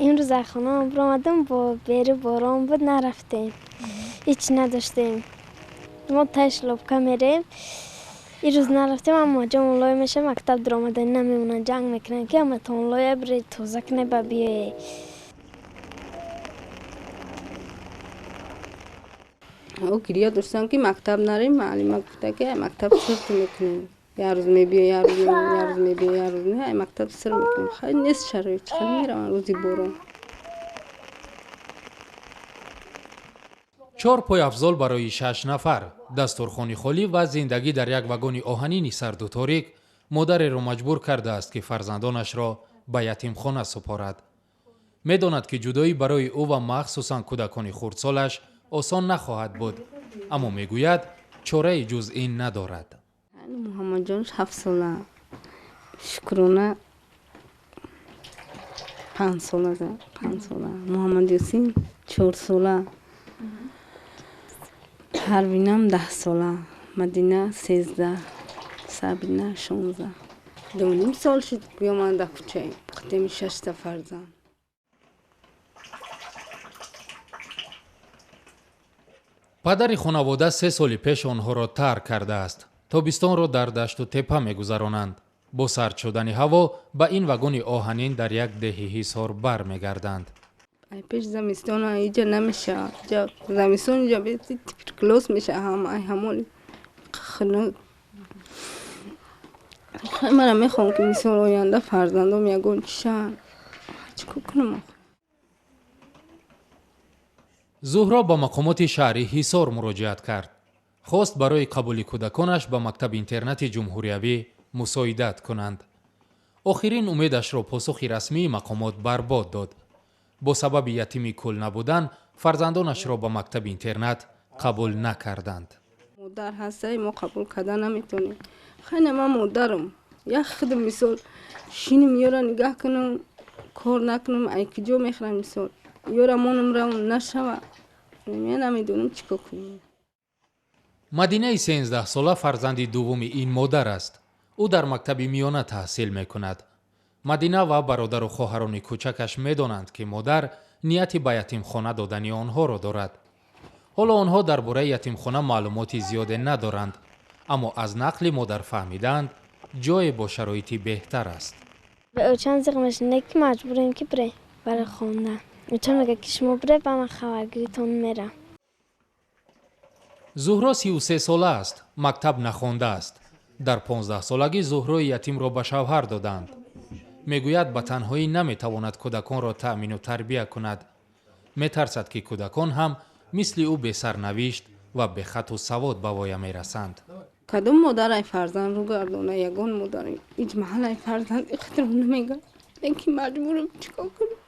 Имрӯз аз хона баромадам, бо бери борон буд, нарафтем. Ҳеч надоштем. Мо тай шлопка мерем. Ирӯз нарафтем, аммо ҷон лой меша, мактаб даромадан намемонанд, ҷанг мекунанд, ки ҳаматон лоя бире тоза кунед ба биёе. О гирия доштам, ки мактаб нарем, муаллима гуфта, ки мактаб сирт мекунем. Як рӯз мебиё, як рӯз мемонӣ, як рӯз мебиё, як рӯз ай мактаб сир мекунем. Хай, нест шароит, чӣ хел мераванд рӯзи борон. Чор пойафзол барои шаш нафар, дастурхони холӣ ва зиндагӣ дар як вагони оҳанини сарду торик модареро маҷбур кардааст, ки фарзандонашро ба ятимхона супорад. Медонад, ки ҷудоӣ барои ӯ ва махсусан кӯдакони хурдсолаш осон нахоҳад буд, аммо мегӯяд, чораи ҷуз ин надорад. Муҳаммадҷонш 7 сола, Шукрона 5 сола, 5 сола, Муҳаммадюсин 4 сола, Ҳарвинам 10 сола, Мадина 13, Сабина 16. 2.5 сол шуд, биёман дар кӯчаем қитеми шашта фарзанд. Падари хонавода 3 соли пеш онҳоро тарк кардааст. Тобистонро дар дашту теппа мегузаронанд. Бо сард шудани ҳаво ба ин вагони оҳанин дар як деҳи Ҳисор бармегарданд. Ай пеш замистон иҷа намешавад. Иҷа замистон иҷа туберкулёз мешавад, ҳама ай ҳамон хунук. Мана мехоҳам, ки мисол оянда фарзандом ягон чӣ шаванд. Чӣ кор кунам? Зуҳро ба мақомоти шаҳри Ҳисор муроҷиат кард. Хост барои қабули кӯдаконаш ба мактаби интернати ҷумҳуриявӣ мусоидат кунанд. Охирин умедашро посухи расмии мақомот барбод дод. Бо сабаби ятими кул набудан фарзандонашро ба мактаби интернат қабул накарданд. Модар ҳастаи мо қабул карда наметонем. Хайна, ман модарам, як худам мисол шиним, ёра нигаҳ кунам, кор накунам, ай куҷо мехӯрам? Мисол ёра монам, равам нашава, я намедонам чӣ кор кунем. Мадинаи 13сола фарзанди дуввуми ин модар аст. Ӯ дар мактаби миёна таҳсил мекунад. Мадина ва бародару хоҳарони кӯчакаш медонанд, ки модар нияти ба ятимхона додани онҳоро дорад. Ҳоло онҳо дар бораи ятимхона маълумоти зиёде надоранд, аммо аз нақли модар фаҳмидаанд, ҷое бо шароити беҳтар аст. Чанд зиқ мешунед, ки маҷбурем, ки бире барои хондан. Оча мега, ки шумо бире, ба ман хабаргиритон мерам. Зуҳро 33сола аст, мактаб нахондааст. Дар 15солагӣ Зуҳрои ятимро ба шавҳар доданд. Мегӯяд, ба танҳоӣ наметавонад кӯдаконро таъмину тарбия кунад. Метарсад, ки кӯдакон ҳам мисли ӯ бесарнавишт ва бехату савод ба воя мерасанд. Кадом модар ай фарзанд рӯ гардона? Ягон модар ҳеҷ маҳал ай фарзанд ихтиром намегардад, лекин маҷбурам, чӣ кор кунам?